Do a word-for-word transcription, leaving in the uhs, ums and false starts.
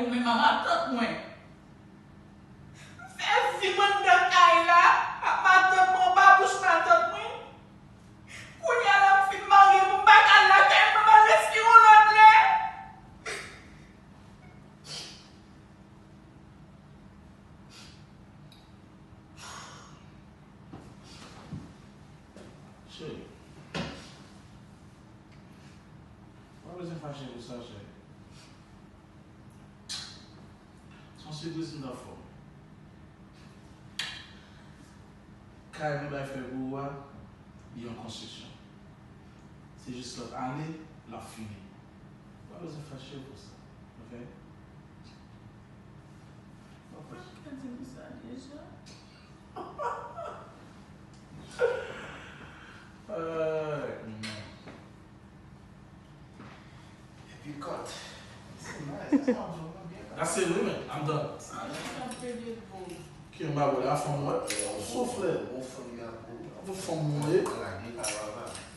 Ou menm a matant mwen. M fè vi m anndan kay la ak matant mwen, anba bouch matant mwen. Kounye a la m fin marye pou m pa ka al lakay mwen, m al reskire yon lòt lè. Cheri, pa bezwen fache pou sa, cheri. Se yon sipriz m t ap fè w. Kay mwen bay fè pou ou a, li an konstriksyon. Se jis lòt ane, l ap fini. Pa bezwen fache pou sa, oke? Pa fache. Mwen te di m sa deja. Ay, non. Epi kòt. Se nice, that's what I'm talking about. That's it, women. I'm done. Ki yon bagay la, fanm wè. Soufle. Bon fanm ya pou. Bon fanm mwen. Lage pa papa.